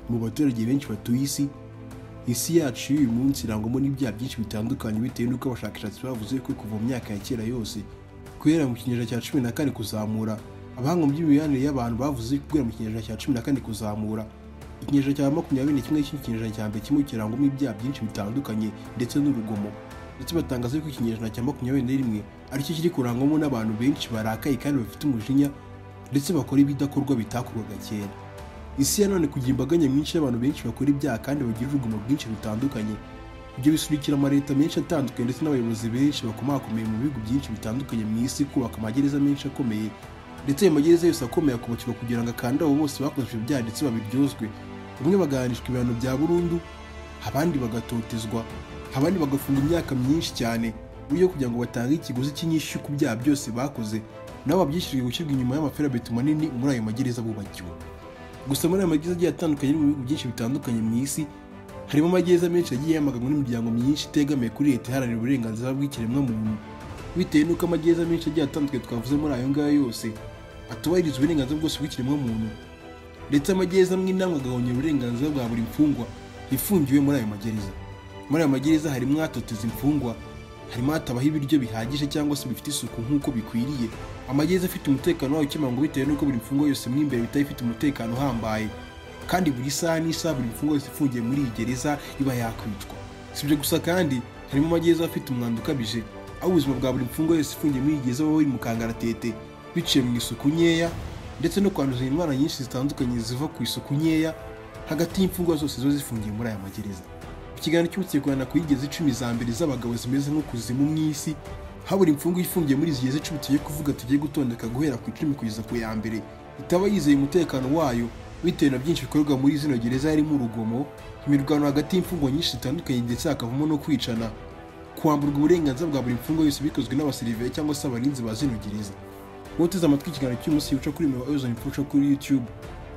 Mu baturage benshi batuye isi, isi yacu y'uyu munsi irangwamo n'ibyaha byinshi bitandukanye bitewe n'uko abashakashatsi bavuze ko kuva mu myaka ya kera yose, guhera mu kinyejana cya 14 kuzamura, abahanga mu by'imibanire y'abantu bavuze ko guhera mu kinyejana cya 14 kuzamura, ikinyejana cya 21 cy'ikinyejana cya mbere kimwe kirangwamo ibyaha byinshi bitandukanye ndetse n'urugomo, ndetse batangaza ko ikinyejana cya 21 aricyo kiri kurangwamo n'abantu benshi barakaye kandi bafite umujinya ndetse bakora ibidakorwa bitakorwaga kera. Isi ya none kugira imbaga nyamwinshi y'abantu benshi bakora ibyaha kandi bagira urugomo rwinshi rutandukanye, ibyo bisurikira amaleta menshi atandukanye ndetse n'abayobozi benshi bakomakomeye mu bihugu byinshi bitandukanye mu isi kubaka amagereza menshi akomeye, ndetse ayo magereza yose akomeye akubakirwa kugira ngo akande abo bose bakoze ibyo byaha ndetse babiryozwe. Bamwe bagahanishwa ibihano bya burundu, abandi bagatotezwa, abandi bagafungwa imyaka myinshi cyane buryo kugira ngo batange ikiguzi cy'inyishyu ku byaha byose bakoze, nabo babyishyurwe gushyirwa inyuma y'amaferabeto manini muri ayo magereza bubakiwe. Gusa muri ayo magereza agiye atandukanye mu bihugu byinshi bitandukanye mu isi, harimo amagereza menshi yagiye yamaganwa n'imiryango myinshi itegamiye kuri leta iharanira uburenganzira bw'ikiremwamuntu, bitewe n'uko amagereza menshi agiye atandukanye twavuze muri ayo ngayo yose atubahiriza uburenganzira bwose bw'ikiremwamuntu, ndetse amagereza amwe n'amwe agahonyora uburenganzira bwa buri mfungwa ifungiwe muri ayo magereza. Muri ayo magereza harimo atoteza imfungwa, harimo atabaho ibiryo bihagije cyangwa se bifite isuku nk'uko bikwiriye, amagereza afite umutekano wayo ukemangwa bitewe n'uko buri mfungwa yose mo imbere bitaba ifite umutekano uhambaye, kandi buri saha n'isaha buri mfungwa yose ifungiye muri iyi gereza iba yakwicwa. Si ibyo gusa kandi harimo amagereza afite umwanda ukabije, aho ubuzima bwa buri mfungwa yose ifungiye muri iyi gereza buba buri mu kangaratete, biciye mu isuku nkeya ndetse no kwanduza indwara nyinshi zitandukanye ziva ku isuku nkeya hagati y'imfungwa zose ziba zifungiye muri aya magereza. Ikiganiro cy'umunsi kiganira ku gereza 10 za mbere z'abagabo zimeze nk'ukuzimu mu isi, aho buri mfungwa ifungiye muri izi gereza 10 tugiye kuvuga tugiye gutondeka guhera ku 10 kugeza ku ya mbere, itaba yizeye umutekano wayo bitewe na byinshi bikorwa muri zino gereza harimo urugomo, imirwano hagati y'imfungwa nyinshi zitandukanye ndetse hakavamo no kwicana, kwamburwa uburenganzira bwa buri mfungwa yose bikozwe n'abasiriveri cyangwa se abarinzi ba zino gereza. Uteze amatwi ikiganiro cy'umunsi uca kuri Ozone Info kuri YouTube,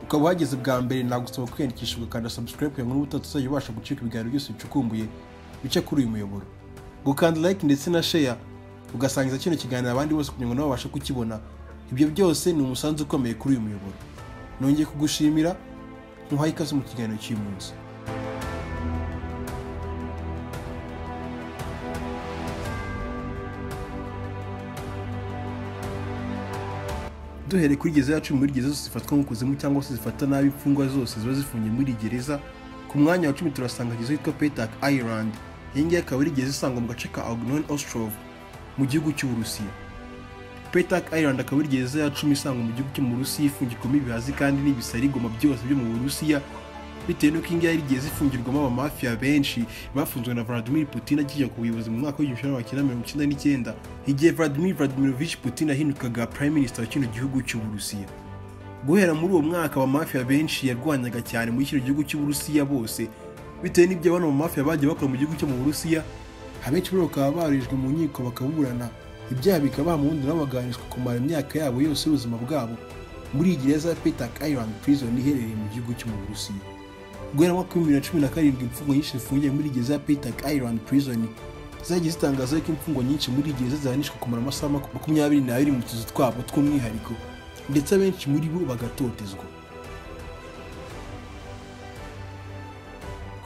ukaba uhageze bwa mbere nagusaba kwiyandikisha ugakanda subscribe kugira ngo n'ubutaha utazajya ubasha gucika ibiganiro byose bicukumbuye bica kuri uyu muyoboro, gukanda like ndetse na share ugasangiza kino kiganiro abandi bose kugira ngo nabo babashe kukibona. Ibyo byose ni umusanzu ukomeye kuri uyu muyoboro. Nongeye kugushimira, nkuhaye ikaze mu kiganiro cy'uyu munsi. Duhereye kuri gereza yacu muri gereza zose zifatwa nk'ukuzimu cyangwa se zifata nabi imfungwa zose ziba zifungiye muri gereza, ku mwanya wa 10 turasanga gereza yitwa Petak Island. Iyi ngiyi akaba ari gereza isangwa mu gace ka Ognon Ostrov mu gihugu cy'Uburusiya. Petak Island akaba ari gereza ya 10 isangwa mu gihugu cyo mu Burusiya, ifungirwamo ibihazi kandi n'ibisarigoma byose byo mu Burusiya, bitewe n'uko iyi ngiyi ari gereza ifungirwamo abamafiya benshi bafunzwe na Vladimir Putin akijya ku buyobozi mu mwaka w'1999, igihe Vladimir Vladimirovich Putin yahindukaga Prime Minister wa kino gihugu cy'Uburusiya. Guhera muri uwo mwaka abamafiya benshi yarwanyaga cyane muri kino gihugu cy'Uburusiya bose, bitewe n'ibyo bano bamafiya bagiye bakora mu gihugu cyo mu Burusiya, abenshi muri bo bakaba barijwe mu nkiko bakaburana ibyaha bikabaha mu wundi nabo bagahanishwa kumara imyaka yabo yose y'ubuzima bwabo muri iyi gereza ya Petak Island Prison iherereye mu gihugu cyo mu Burusiya. Guhera mu mwaka w'2017 imfungwa nyinshi zifungiye muri gereza ya Petak Island Prison zagiye zitangaza ko imfungwa nyinshi muri gereza zihanishwa kumara amasaha 22 mu tuzu twabo tw'umwihariko, ndetse abenshi muri bo bagatotezwa.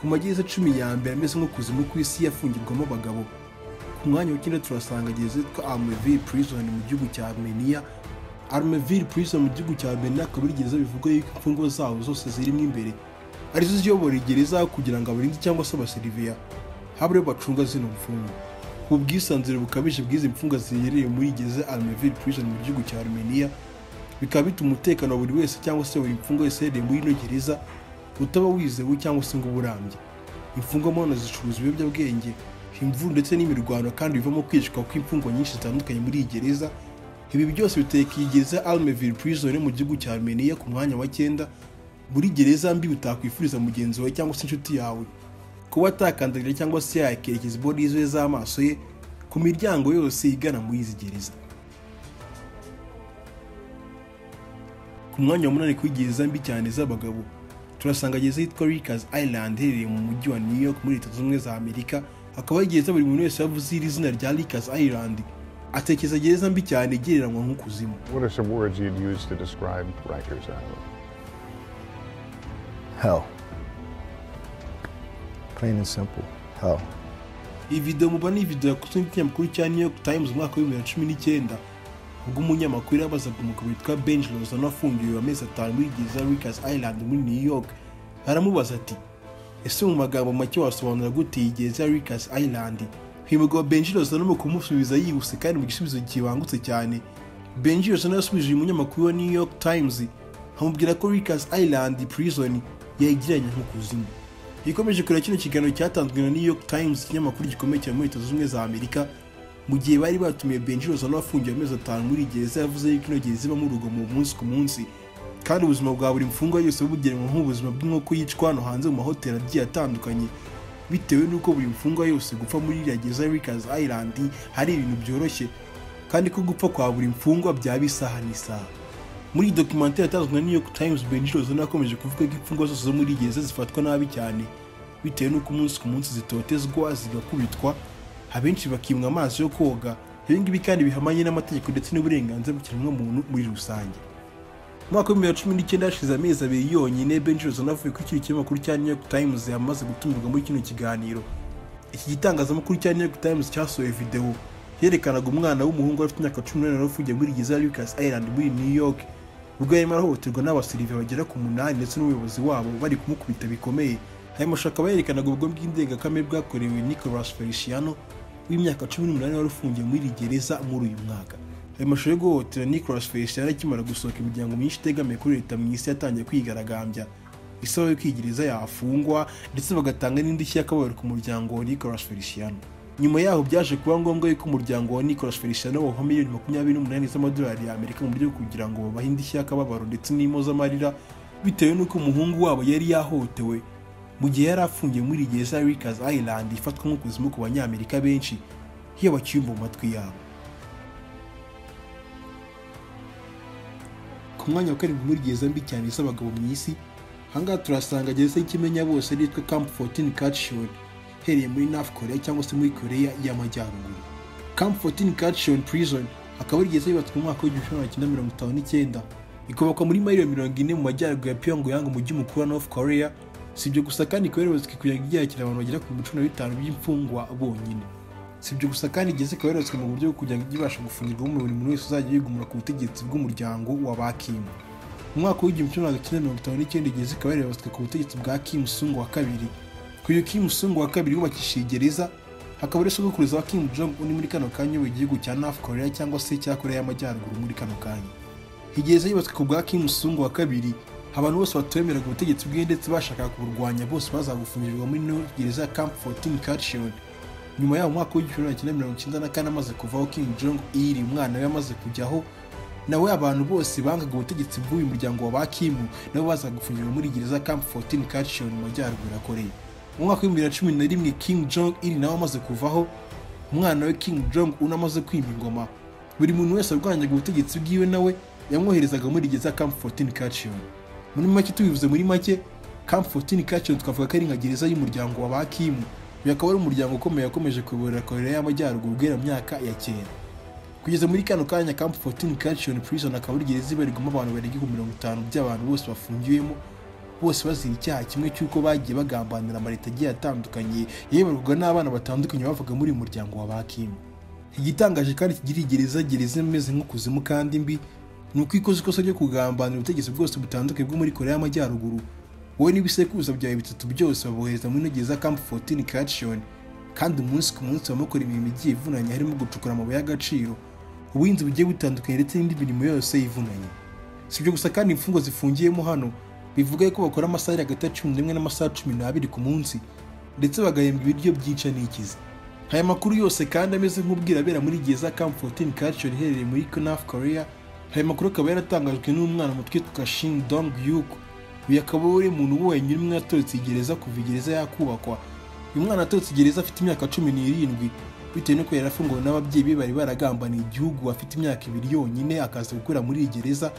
Ku magereza 10 ya mbere ameze nk'ukuzimu ku isi yafungirwamo abagabo, ku mwanya wa 9 turasanga gereza yitwa Armavir Prison mu gihugu cya Armenia. Armavir Prison mu gihugu cya Armenia akaba ari gereza bivugwa yuko imfungwa zawo zose zirimo imbere arizo ziyobora gereza kugira ngo abarinzi cyangwa se abaseriviya habe bacunga zino mfungwa. Ubu bwisanzure bukabije bw'izi mfungwa ziherereye muri gereza Armavir Prison mu gihugu cya Armenia bikaba bituma umutekano wa buri wese cyangwa se buri mfungwa wese iherereye muri ino gereza utaba wizewe cyangwa se ngo uburambye. Imfungwa mpano zicuruza ibiyobyabwenge, imvuru ndetse n'imirwano kandi bivamo kwicwa kw'imfungwa nyinshi zitandukanye muri iyi gereza. Ibi byose biteka iyi gereza Armavir Prison mu gihugu cya Armenia ku mwanya wa 9 muri gereza mbi utakwifuriza mugenzi wawe cyangwa se inshuti yawe kuba atakandagira cyangwa se yakerekeza imboni ze z'amaso ye ku miryango yose igana muri izi gereza. Ku mwanya wa 8 kuri gereza mbi cyane z'abagabo turasanga gereza yitwa Rikers Island iherereye mu mujyi wa New York muri Leta Zunze Ubumwe za Amerika. Akaba ari gereza buri muntu wese yavuze iri zina rya Rikers Island atekereza gereza mbi cyane igereranywa nk'ukuzimu. What are some words you'd use to describe Rikers Island? Hell. Plain and simple, hell. Iyi video mubona ni video yakozwe n'ikinyamakuru cya New York Times mu mwaka wa 2019, ubwo umunyamakuru yabazaga umugabo witwa Benji Lozano afungiwe amezi 5 muri gereza ya Rikers Island muri New York. Aramubaza ati: "Ese mu magambo make wasobanura gute iyi gereza ya Rikers Island?" Uyu mugabo Benji Lozano mu kumusubiza yihuse kandi mu gisubizo kibangutse cyane, Benji Lozano yasubije uyu munyamakuru wa New York Times amubwira ko Rikers Island Prison yegeranye nk'ukuzimu. Ikomeje kureba kino kiganiro cyatanzwe na New York Times, ikinyamakuru gikomeye cyane muri Leta Zunze Ubumwe za Amerika, mu gihe bari batumiye Benji Lozano afungiwe amezi 5 muri gereza, yavuze yuko ino gereza ibamo urugomo umunsi ku munsi, kandi ubuzima bwa buri mfungwa yose bugereranywa nk'ubuzima bw'inkoko yicwa hano hanze mu mahoteli agiye atandukanye, bitewe n'uko buri mfungwa yose gupfa muri iriya gereza ya Rikers Island hari ibintu byoroshye, kandi ko gupfa kwa buri mfungwa byaba isaha n'isaha. Muri iyi documentaire yatanzwe na New York Times, Benji Lozano yakomeje kuvuga ko imfungwa zose zo muri gereza zifatwa nabi cyane, bitewe n'uko umunsi ku munsi zitotezwa, zigakubitwa, abenshi bakimwa amazi yo koga. Ibi ngibi kandi bihamanye n'amategeko ndetse n'uburenganzira bw'ikiremwamuntu muri rusange. Mu mwaka wa 2019 hashize amezi 2 yonyine Benji Lozano avuye kuri kino kinyamakuru cya New York Times yamaze gutumirwa muri kino kiganiro. Iki gitangazamakuru cya New York Times cyasohoye video yerekanaga umwana w'umuhungu afite imyaka 18 ufungiye muri gereza ya Rikers Island muri New York, ubwo yarimo arahohoterwa n'abasirive bagera ku 8 ndetse n'umuyobozi wabo bari kumukubita bikomeye. Aya mashusho akaba yerekanaga ubwo bw'indengakamere bwakorewe Nicolas Feliciano w'imyaka 18 wari ufungiye muri gereza muri uyu mwaka. Aya mashusho yo guhohotera Nicolas Feliciano akimara gusohoka, imiryango myinshi itegamiye kuri leta mu isi yatangiye kwigaragambya isaba yuko iyi gereza yafungwa, ndetse bagatanga n'indishyi y'akababaro ku muryango wa Nicolas Feliciano. Nyuma yaho byaje kuba ngombwa yuko umuryango wa Nicolas Feliciano bawuha miliyoni 28 z'amadolari ya Amerika mu buryo kugira ngo babahe indishyi y'akababaro ndetse n'impozamarira, bitewe n'uko umuhungu wabo yari yahohotewe mu gihe yari afungiye muri gereza ya Rikers Island ifatwa nk'ukuzimu ku banyamerika benshi iyo bacyumva mu matwi yabo. Ku mwanya wa 7 muri gereza mbi cyane z'abagabo mu isi, ahangaha turasanga gereza y'ikimenya bose yitwa Camp 14 Kachon, iherereye muri North Korea cyangwa se muri Korea y'Amajyaruguru. Camp 14 Kachon Prison akaba ari gereza yubatswe mu mwaka wa 1959, ikubakwa muri mayiro 40 mu majyaruguru ya Pyongyang, umujyi mukuru wa North Korea. Si ibyo gusa kandi ikaba yarubatswe kugira ngo ijye yakira abantu bagera ku 15,000 by'imfungwa bonyine. Si ibyo gusa kandi gereza ikaba yarubatswe mu buryo bwo kugira ngo ijye ibasha gufungirwamo buri muntu wese uzajya yigumura ku butegetsi bw'umuryango wa ba Kim. Mu mwaka wa 1959 gereza ikaba yarubatswe ku butegetsi bwa Kim Sung wa kabiri. Uyu Kim Sung wa kabiri wubakishije gereza akaba ari sogokuruza wa Kim Jong Un muri kano kanya w'igihugu cya North Korea cyangwa se cya Korea y'Amajyaruguru muri kano kanya. Gereza yubatswe ku bwa Kim Sung wa kabiri, abantu bose batemeraga ubutegetsi bwe ndetse bashakaga kuburwanya bose bazagufungirwa muri no gereza Camp 14 Kachon. Nyuma yaho mu mwaka wa 1994 amaze kuvaho Kim Jong Il, umwana we amaze kujyaho, nawe abantu bose bangaga ubutegetsi bw'uyu muryango wa ba Kim nabo bazagufungirwa muri gereza Camp 14 Kachon mu majyaruguru ya Korea. Mu mwaka wa 2011 Kim Jong Il nawe amaze kuvaho, umwana we Kim Jong Un amaze kwima ingoma, buri muntu wese arwanyaga ubutegetsi bwiwe nawe yamwoherezaga muri gereza Camp 14 Kachon. Muri make tubivuze muri make, Camp 14 Kachon twavuga ko ari nka gereza y'umuryango wa ba Kim. Uyu akaba ari umuryango ukomeye wakomeje kuyobora Korea y'Amajyaruguru guhera mu myaka ya kera kugeza muri kano kanya. Camp 14 Kachon Prison akaba ari gereza ibarirwamo abantu barenga 50,000 by'abantu bose bafungiwemo, bose bazira icyaha kimwe cy'uko bagiye bagambanira amaleta agiye atandukanye yemerwaga n'abana batandukanye bavaga muri uyu muryango wa ba Kim. Igitangaje kandi kigira gereza imeze nk'ukuzimu kandi mbi, ni uko ikoze ikosa ryo kugambanira ubutegetsi bwose butandukanye bwo muri Korea y'Amajyaruguru, wowe n'ibisekuruza byawe bitatu byose babohereza muri gereza Camp 14 Kachon, kandi umunsi ku munsi bamukora imirimo igiye ivunanye, harimo gucukura amabuye y'agaciro, ubuhinzi bugiye butandukanye ndetse n'indi mirimo yose ivunanye. Si ibyo gusa kandi imfungwa zifungiyemo hano bivuga ko bakora amasaha ari hagati ya 11 n'amasaha 12 ku munsi, ndetse bagahembwa ibiryo byica n'ikiza. Aya makuru yose kandi ameze nk'ubwirabera muri gereza Camp 14 Kachon iherereye muri North Korea. Aya makuru akaba yaratangajwe n'umwana muto witwa Shin Dong Hyuk. Uyu akaba ari umuntu wenyine umwe yatorotse gereza kuva gereza yakubakwa. Uyu mwana yatorotse gereza afite imyaka 17, bitewe n'uko yari afunguwe n'ababyeyi be bari baragambaniye igihugu afite imyaka 2 yonyine, akaza gukura muri iyi gereza.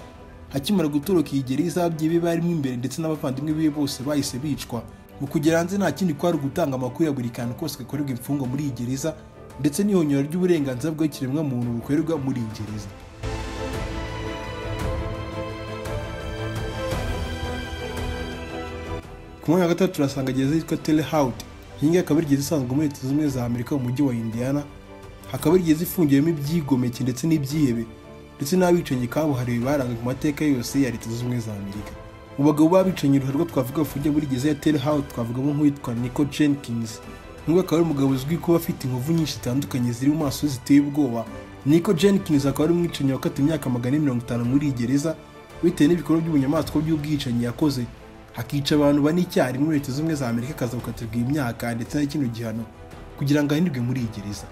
Akimara gutoroka iyi gereza, ababyeyi be barimo imbere ndetse n'abavandimwe be bose bahise bicwa. Mu kugera hanze nta kindi kwari ugutanga amakuru ya buri kantu kose gakorerwa imfungwa muri iyi gereza, ndetse n'ihonyora ry'uburenganzira bw'ikiremwamuntu bukorerwa muri iyi gereza. Ku mwanya wa 3 turasanga gereza yitwa Terre Haute Iyi ngiyi akaba ari gereza isanzwe muri Leta Zunze Ubumwe za Amerika mu mujyi wa Indiana, hakaba ari gereza ifungiyemo ibyigomeke ndetse n'ibyihebe ndetse n'abicanyi kabuhariwe baranzwe mu mateka yose ya Leta Zunze Ubumwe za Amerika. Mu bagabo b'abicanyi ruharwa twavuga bafungiye muri gereza ya Terre Haute twavugamo nk'uwitwa Nico Jenkins. Nubwo akaba ari umugabo uzwi kuba afite inkovu nyinshi zitandukanye ziri mu maso ziteye ubwoba. Nico Jenkins akaba ari umwicanyi wakatiwe imyaka 450 muri iyi gereza bitewe n'ibikorwa by'ubunyamaswa by'ubwicanyi yakoze, hakica abantu bane icyarimwe muri Leta Zunze Ubumwe za Amerika, akaza gukatirwa imyaka ndetse na kino gihano kugira ngo ahanirwe muri iyi gereza.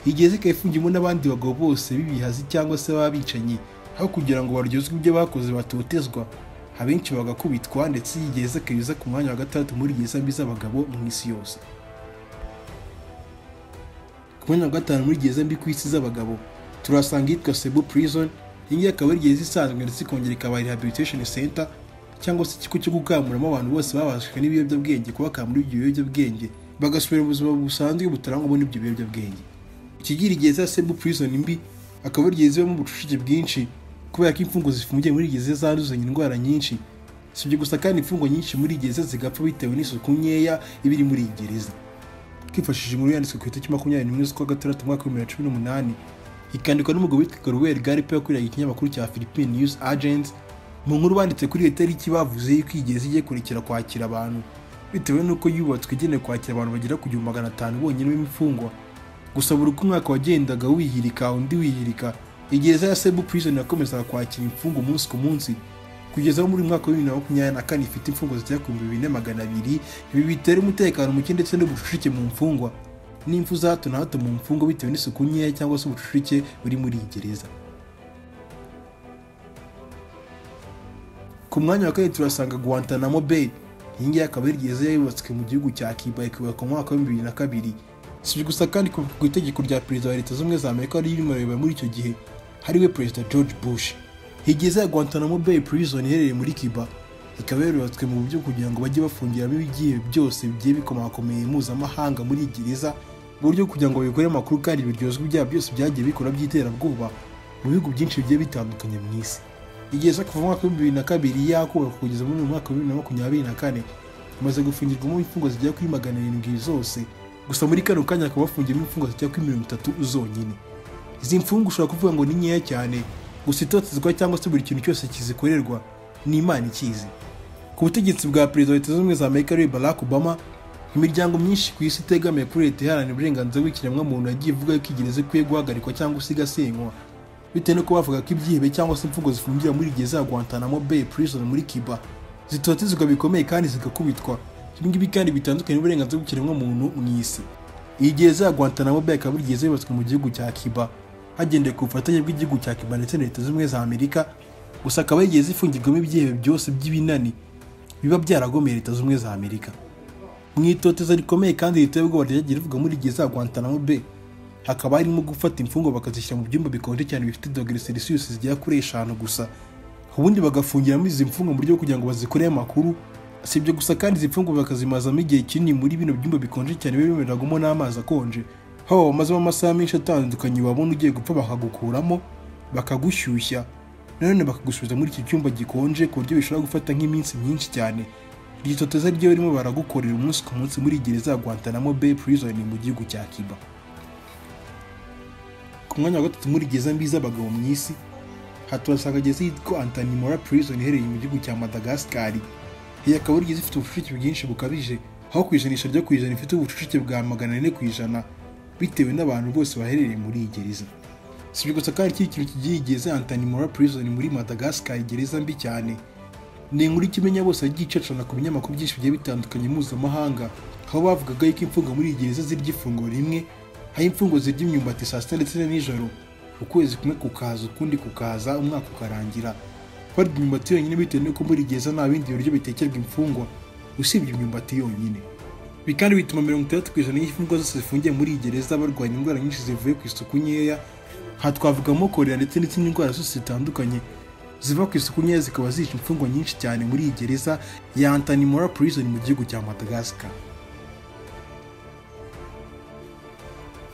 Iyi gereza ikaba ifungiyemo n'abandi bagabo bose b'ibihazi cyangwa se b'abicanyi, aho kugira ngo baryozwe ibyo bakoze batotezwa, abenshi bagakubitwa, ndetse iyi gereza ikaba iza ku mwanya wa 6 muri gereza mbi z'abagabo mu isi yose. Ku mwanya wa 5 muri gereza mbi ku isi z'abagabo turasanga iyitwa Cebu Prison. Iyi ngiyi akaba ari gereza isanzwe ndetse ikongera ikaba rehabilitation center cyangwa se ikigo cyo gukamuramo abantu bose babashwe n'ibiyobyabwenge, kubakamura ibyo biyobyabwenge bagasubira mu buzima busanzwe butarangwamo n'ibyo biyobyabwenge. Ikigira gereza ya Cebu Prison mbi akaba ari gereza ibamo ubucucike bwinshi kubera ko imfungwa zifungiye muri gereza zanduzanya indwara nyinshi. Si ibyo gusa kandi imfungwa nyinshi muri gereza zigapfa bitewe n'isuku nkeya iba iri muri iyi gereza. Twifashishije inkuru yanditswe ku itariki 21 z'ukwa gatandatu umwaka wa 2018, ikandikwa n'umugabo witwa Garuel Garipe wakoreraga ikinyamakuru cya Philippine News Agency. Mu nkuru banditse kuri iyo tariki bavuze yuko iyi gereza igiye kurekera kwakira abantu bitewe n'uko yubatswe igenewe kwakira abantu bagera ku 1500 bonyine b'imfungwa. Gusa buri uko umwaka wagendaga wihirika undi wihirika, gereza ya Cebu Prison yakomezaga kwakira imfungwa umunsi ku munsi kugeza muri mwaka wa 2024 ifite imfungwa zigera ku 2200. Ibi bitera umutekano muke ndetse n'ubucucike mu mfungwa n'impfu za hato na hato mu mfungwa bitewe n'isuku nkeya cyangwa se ubucucike buri muri iyi gereza. Ku mwanya wa 2 turasanga Guantanamo Bay. Iyi ngiyi akaba ari gereza yubatswe mu gihugu cya Cuba, ikubakwa mu mwaka wa 2002. Si gusa kandi ku itegeko rya Perezida wa Leta Zunze Ubumwe za Amerika wari ririmo muri icyo gihe hariwe Perezida George Bush. Iyi gereza ya Guantanamo Bay Prison iherereye muri Cuba ikaba yarubatswe mu buryo kugira ngo bajye bafungiramo ibigiye byose bigiye bikomakomeye mpuzamahanga muri iyi gereza, mu buryo kugira ngo babikore amakuru kandi biryozwe ibyaha byose byagiye bikora by'iterabwoba mu bihugu byinshi bigiye bitandukanye mu isi. Gereza kuva mu mwaka wa 2002 yakubakwa kugeza muri mwaka wa 2024 imaze gufungirwamo imfungwa zigera kuri 700 zose. Gusa muri kano kanya hakaba hafungiyemo imfungwa zigera kuri 30 zonyine. Izi mfungwa ushobora kuvuga ngo ni nkeya cyane, gusa itotezwa cyangwa se buri kintu cyose kizikorerwa ni Imana ikizi. Ku butegetsi bwa Perezida wa Leta Zunze Ubumwe za Amerika ariwe Barack Obama, imiryango myinshi ku isi itegamiye kuri leta iharanira uburenganzira bw'ikiremwamuntu yagiye ivuga ko gereza ikwiye guhagarikwa cyangwa se igasenywa, bitewe n'uko bavuga ko ibyihebe cyangwa se imfungwa zifungira muri gereza ya Guantanamo Bay Prison muri Cuba zitotezwa bikomeye kandi zigakubitwa. Ibi ngibi kandi bitandukanye n'uburenganzira bw'ikiremwamuntu mu isi. Iyi gereza ya Guantanamo Bay akaba ari gereza yubatswe mu gihugu cya Cuba hagendewe ku bufatanye bw'igihugu cya Cuba ndetse na Leta Zunze Ubumwe za Amerika. Gusa akaba ari gereza ifungirwamo ibyihebe byose by'ibinani biba byaragomeye Leta Zunze Ubumwe za Amerika. Mu itoteza rikomeye kandi riteye ubwoba ryagiye rivuga muri gereza ya Guantanamo Bay, hakaba harimo gufata imfungwa bakazishyira mu byumba bikonje cyane bifite dogere Celsius zigera kuri 5 gusa, ubundi bagafungiramo izi mfungwa mu buryo kugira ngo bazikorere amakuru. Si ibyo gusa kandi izi mfungwa bakazimazamo igihe kinini muri bino byumba bikonje cyane bibemererwamo n'amazi akonje, haba bamazemo amasaha menshi atandukanye, wabona ugiye gupfa bakagukuramo bakagushyushya nanone bakagusubiza muri iki cyumba gikonje ku buryo bishobora gufata nk'iminsi myinshi cyane. Iryo toteza ryo barimo baragukorera umunsi ku munsi muri gereza ya Guantanamo Bay Prison mu gihugu cya Cuba. Ku mwanya wa 3 muri gereza mbi z'abagabo mu isi haturasanga gereza yitwa Antanimora Prison iherereye mu gihugu cya Madagascar. Iyi akaba ari gereza ifite ubucucike bwinshi bukabije, aho ku ijanisha ryo ku ijana ifite ubucucike bwa 400% bitewe n'abantu bose baherereye muri iyi gereza. Si ibyo gusa kandi iki kintu kigiye gereza Antanimora Prison muri Madagascar, gereza mbi cyane, ni inkuru ikimenya bose yagiye icacana ku binyamakuru byinshi bigiye bitandukanye mpuzamahanga, aho bavugaga yuko imfungwa muri iyi gereza zirya ifunguro rimwe, aho imfungwa zirya imyumbati saa sita ndetse na nijoro, ukwezi kumwe kukaza ukundi kukaza, umwaka ukarangira barya imyumbati yonyine, bitewe n'uko muri gereza nta bindi biryo bitekerwa imfungwa usibye imyumbati yonyine. Ibi kandi bituma 60% y'imfungwa zose zifungiye muri iyi gereza barwanya indwara nyinshi zivuye ku isuku nkeya, aha twavugamo kolera ndetse n'izindi ndwara zose zitandukanye ziva ku isuku nkeya zikaba zica imfungwa nyinshi cyane muri iyi gereza ya Antanimora Prison mu gihugu cya Madagascar.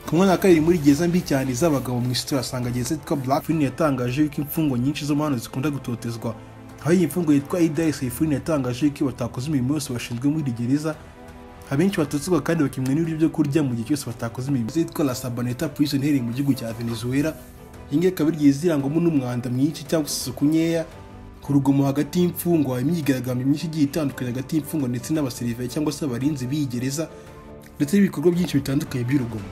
Ku mwanya wa 2 muri gereza mbi cyane z'abagabo mu isi turasanga gereza yitwa Black Queen yatangaje yuko imfungwa nyinshi zo hano zikunda gutotezwa, aho iyi mfungwa yitwa Ida Seyfulin yatangaje yuko batakoze imirimo yose bashinzwe muri gereza Abenshi batutswa kandi bakimwe n'ibiryo byo kurya mu gihe cyose batakoze imirimo. Zitwa La Sabaneta Prison iherereye mu gihugu cya Venezuela. Iyi ngiyi ikaba igiye zirangwamo n'umwanda mwinshi cyangwa se isuku nkeya, ku rugomo hagati y'imfungwa, imyigaragambyo myinshi igiye itandukanye hagati y'imfungwa ndetse n'abasirikare cyangwa se abarinzi b'iyi gereza, ndetse n'ibikorwa byinshi bitandukanye by'urugomo.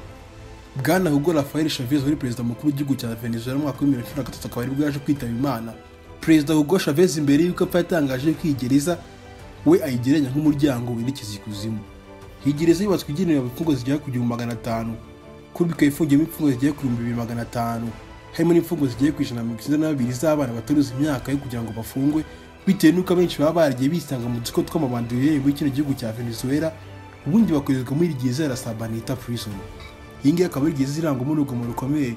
Bwana Hugo Rafael Chavez wari perezida mukuru w'igihugu cya Venezuela mu mwaka wa 2013 akaba aribwo yaje kwitaba Imana. Perezida Hugo Chavez mbere y'uko apfa yatangaje ko iyi gereza we ayigereranya nk'umuryango werekeza ikuzimu. Iyi gereza yubatswe igenewe imfungwa zigera ku 1500, kuri ikaba ifungiyemo imfungwa zigera ku 2500, harimo n'imfungwa zigera ku 192 z'abana bataruzuza imyaka yo kugira ngo bafungwe, bitewe n'uko abenshi baba baragiye bisanga mu dutsiko tw'amabandi duherereye muri kino gihugu cya Venezuela, ubundi bakorerwa muri gereza ya La Sabaneta Prison. Iyi ngiyi akaba ari gereza irangwamo urugomo rukomeye,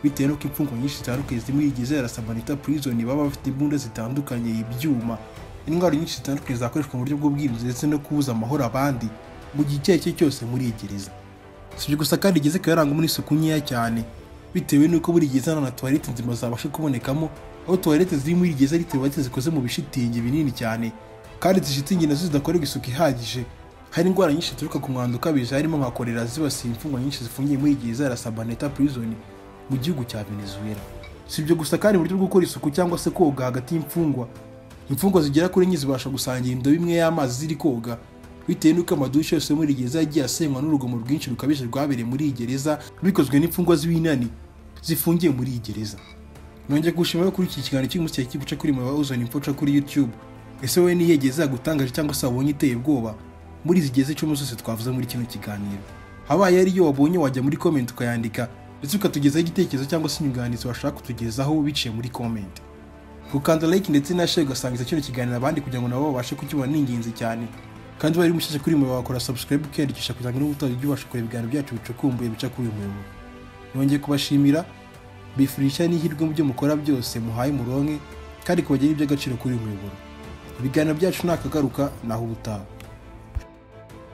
bitewe n'uko imfungwa nyinshi zitandukanye ziri muri iyi gereza ya La Sabaneta Prison baba bafite imbunda zitandukanye, ibyuma, indwara nyinshi zitandukanye zakoreshwa mu buryo bw'ubwirinzi ndetse no kubuza amahoro abandi mu gihe icyo ari cyo cyose muri iyi gereza. Si ibyo gusa kandi gereza ikaba yarangwamo n'isuku nkeya cyane, bitewe n'uko buri gereza nta na tuwarete nzima zabasha kubonekamo, aho tuwarete ziri muri iyi gereza ari tuwarete zikoze mu bishitingi binini cyane, kandi izi shitingi nazo zidakorerwa isuku ihagije. Hari indwara nyinshi zituruka ku mwanda ukabije harimo nka kolera zibasiye imfungwa nyinshi zifungiye muri iyi gereza ya La Sabaneta Prison mu gihugu cya Venezuela. Si ibyo gusa kandi uburyo bwo gukora isuku cyangwa se koga hagati y'imfungwa, imfungwa zigera kuri enye zibasha gusangira indobo imwe y'amazi ziri koga, bitewe n'uko amadushe yose muri iyi gereza yagiye asenywa n'urugomo rwinshi rukabije rwabereye muri iyi gereza bikozwe n'imfungwa z'ibinani zifungiye muri iyi gereza. Nongeye gushimira kuri iki kiganiro cy'umunsi cyari kiguca kuri Mama Ozone Info kuri YouTube. Ese wowe niyihe gereza yagutangaje cyangwa se wabonye iteye ubwoba muri izi gereza icumi zose twavuze muri kino kiganiro? Habaye ariyo wabonye wajya muri comment ukayandika, ndetse ukatugezaho igitekerezo cyangwa se inyunganizi washaka kutugezaho biciye muri comment. Gukanda like ndetse na share ugasangiza kino kiganiro abandi kugira ngo nabo babashe kukibona ni ingenzi cyane. Kandi bari mushyashya kuri mwe wakora subscribe ukiyandikisha kugira ngo n'ubutaha ujye ubasha kureba ibiganiro byacu bicukumbuye bica kuri uyu muyoboro. Nongeye kubashimira, bifurisha n'ihirwe mu byo mukora byose muhaye muronke, kandi kubagira iby'agaciro kuri uyu muyoboro. Ibiganiro byacu nakagaruka naho ubutaha.